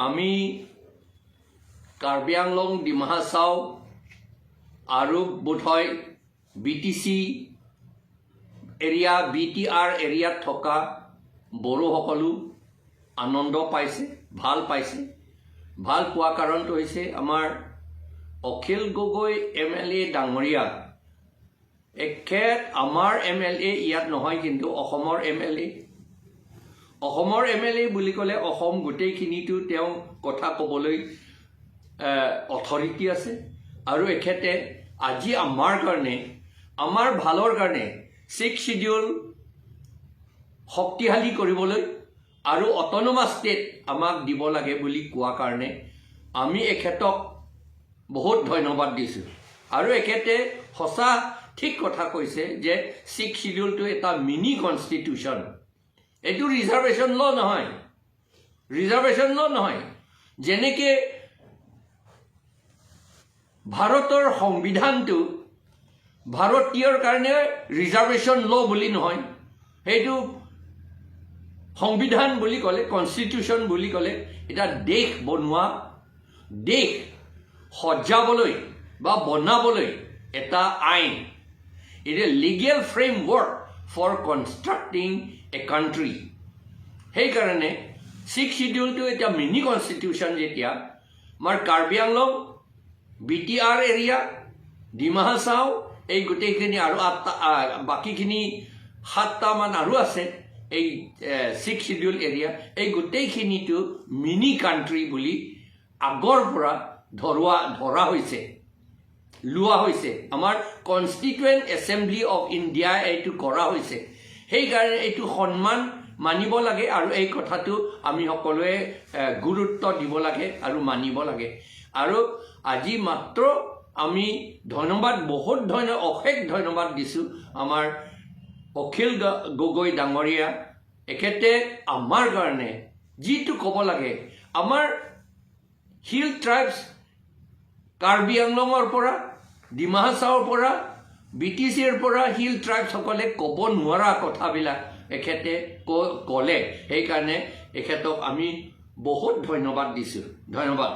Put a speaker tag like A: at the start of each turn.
A: আমি কাৰ্বি আংলং, ডিমা হাছাও আৰু বোধহয় বিটিচি এৰিয়া, বিটিআৰ এৰিয়াত থকা বড়োসকলো আনন্দ পাইছে, ভাল পাইছে। ভাল পোৱা কাৰণটো হৈছে আমাৰ অখিল গগৈ এমএলএ ডাঙৰীয়া, এখেত আমাৰ এমএলএ ইয়াত নহয়, কিন্তু অসমৰ এমএলএ। অসমৰ এমএলএ বুলি ক'লে অসম গোটেইখিনিতো তেওঁ কথা ক'বলৈ অথৰিটি আছে। আৰু এখেতে আজি আমাৰ কাৰণে, আমাৰ ভালৰ কাৰণে ছিক্স চিডিউল শক্তিশালী কৰিবলৈ আৰু অট'নমাছ ষ্টেট আমাক দিব লাগে বুলি কোৱা কাৰণে আমি এখেতক বহুত ধন্যবাদ দিছোঁ। আৰু এখেতে সঁচা ঠিক কথা কৈছে যে ছিক্স চিডিউলটো এটা মিনি কনষ্টিটিউশ্যন। এইটো ৰিজাৰ্ভেশ্যন ল নহয়, ৰিজাৰ্ভেশ্যন ল নহয়। যেনেকে ভাৰতৰ সংবিধানটো ভাৰতীয়ৰ কাৰণে ৰিজাৰ্ভেশ্যন ল বুলি নহয়, সেইটো সংবিধান বুলি ক'লে, কনষ্টিটিউশ্যন বুলি ক'লে এটা দেশ বনোৱা, দেশ সজাবলৈ বা বনাবলৈ এটা আইন। It a legal framework for constructing a country. সেইকাৰণে ছিক্স চিডিউলটো এতিয়া মিনি কনষ্টিটিউশ্যন। যেতিয়া আমাৰ কাৰ্বি আংলং, বিটিআৰ এৰিয়া, ডিমা হাছাও, এই গোটেইখিনি আৰু আঠটা, বাকীখিনি সাতটামান আৰু আছে এই ছিক্স চিডিউল এৰিয়া, এই গোটেইখিনিটো মিনি কাণ্ট্ৰি বুলি আগৰ পৰা ধৰা হৈছে, লোৱা হৈছে। আমাৰ কনষ্টিটুৱেণ্ট এছেম্বলি অফ ইণ্ডিয়া এইটো কৰা হৈছে। সেইকাৰণে এইটো সন্মান মানিব লাগে আৰু এই কথাটো আমি সকলোৱে গুৰুত্ব দিব লাগে আৰু মানিব লাগে। আৰু আজি মাত্ৰ আমি ধন্যবাদ, বহুত অশেষ ধন্যবাদ দিছোঁ আমাৰ অখিল গগৈ ডাঙৰীয়া। এখেতে আমাৰ কাৰণে যিটো ক'ব লাগে, আমাৰ হিল ট্ৰাইবছ কাৰ্বি আংলঙৰ পৰা, ডিমা হাছাওৰ পৰা, বিটিচিৰ পৰা হিল ট্ৰাইবছসকলে ক'ব নোৱাৰা কথাবিলাক এখেতে ক'লে। সেইকাৰণে এখেতক আমি বহুত ধন্যবাদ দিছোঁ। ধন্যবাদ।